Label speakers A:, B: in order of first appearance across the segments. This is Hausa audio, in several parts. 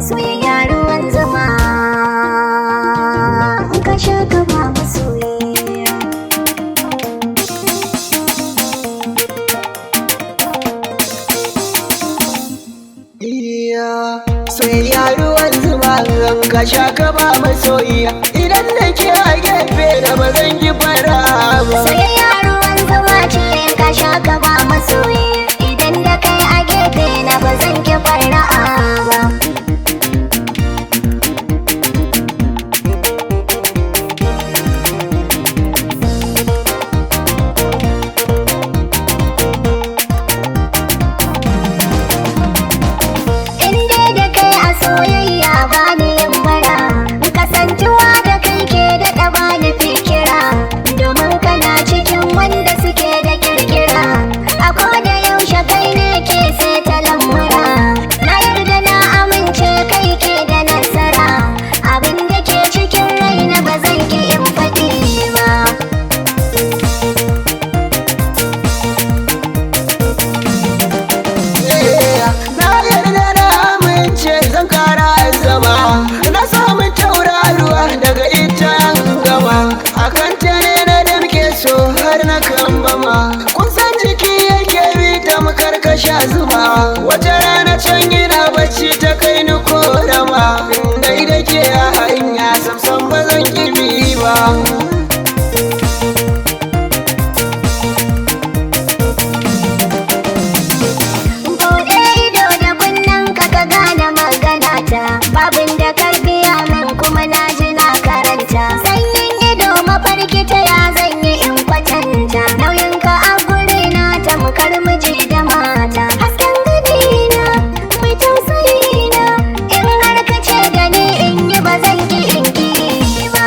A: Soyayya ruwan zuma, in ka sha ka ba masoyi.
B: Iya, soyayya ruwan zuma, in ka sha ka ba masoyiya. Idan nake a gefe da ba zan ki fara ba.
A: Soyayya ruwan zuma ce, in ka sha ka ba masoyi. Idan da kai a gefe na ba zan ki fara'a ba. In dai da kai a soyayya ba ni yin bara, kasancewa da kai ke daɗa ba ni fikira, domin kana cikin wanda suke da kirkira. A koda yaushe kai ne ke saita lamura, na yarda na amince kai ke da nasara. Abin da ke cikin raina ba zan ki in faɗi ba.
B: Na yarda na amince zan kara zama. Na samu tauraruwa daga ita an gama. Akan ta ne na damke so har na kambama. Kun san jiki yake bi tamkar ka sha zuma. Wata rana can ina bacci ta kai ni korama. Dai da ke a hanya samsam ba zan ki bi ba.
A: Buɗe ido da kunnen ka ka gane magana ta, babin da ka biya min kuma na ji na karanta. Sanyin ido mafarki ta ya zan yi in kwatanta, nauyin ka a guri na tamkar miji da mata. Hasken gani na mai tausayi na, in har ka ce da ni in yi ba zan ki in ki ba.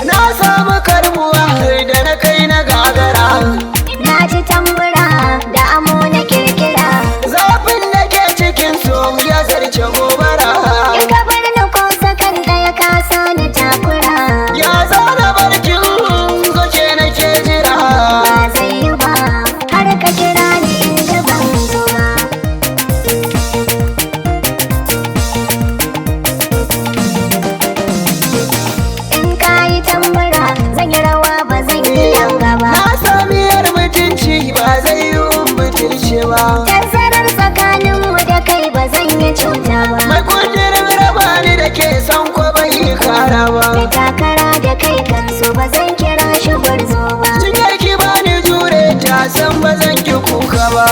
B: Na samu karbuwa da na kai na gagara.
A: Na ji tambura da amo na kirkira.
B: Zafin da ke cikin so ya zarce gobara.
A: In ka bar ni ko sakan ɗaya ka sani takura.
B: Ya zana barkin zoce nake jira.
A: Ba zai yi ba har ka kira ni in ji ban zo ba. In ka yi tambura zan yi rawa ba zan yi yanga ba.
B: Na sami yar mutunci ba zai yi mutunci ba.
A: Tazarar tsakaninmu da kai ba zan yi cuta ba.
B: Mai kudirin raba ni da ke san ko bai yi kara
A: Da
B: ba.
A: takara da kai kansu ba zan kira shi gwarzo ba.
B: Cinyar ki ba ni jure ta san ba zan ki kuka ba.